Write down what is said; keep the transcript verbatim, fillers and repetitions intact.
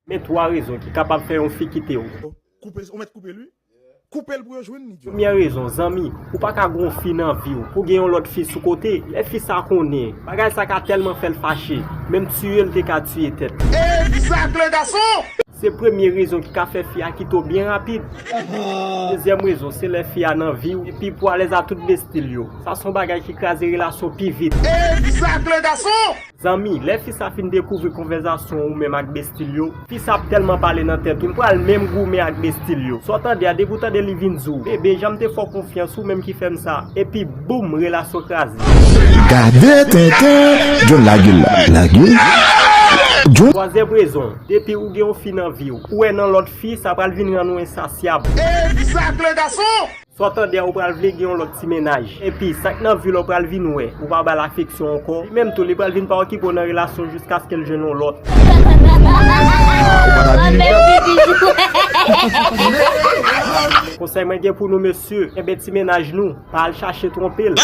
Men twa rezon ki kapab fè yon fi kite w. Koupe, ou mèt koupe l wi. Koupe l pou yo jwenn li, John. Premyè rezon, zanmi, ou pa ka gon fi nan vi w, pou gen yon lòt fi sou kote, lè fi sa konnen, bagay sa ka tèlman fè l fache, menm tiye l te ka tiye tèt. Egzak, le gason! Se premye rezon ki ka fè fi a kite w byen rapid. Dezyèm rezon, se lè fi a nan vi w, epi pou alèz a tout bestil yo. Sa se yon bagay ki kraze relasyon pi vit. Egzak, le gason! Zanmi, lè fi sa fin dekouvri konvèzasyon ou menm ak bestil yo, fi sa ap tèlman pale nan tèt ou, l pral menm goumen ak bestil yo. Sa w tande a, depi w tande li vin di w, bebe, jan m te fè w konfyans, ou menm ki fè m sa. Epi boum, relasyon kraze. Gade tenten, John lage l la. Lage. John. Twazyèm rezon, depi ou gen yon fi nan vi w, ou wè nan lòt fi, sa pral vin rann ou ensasyab. Egzak, le gason! Sa w tande a, ou pral vle gen yon lòt ti mennaj. Epi, sa k nan vi l ou pral vin wè, ou pa ba l afeksyon ankò. Li menm tou, li pral vin pa okipe w nan relasyon jiskaske l jwenn yon lòt. Konsèy mwen gen pou nou, mesye, kenbe ti mennaj nou, pa al chache twonpe l.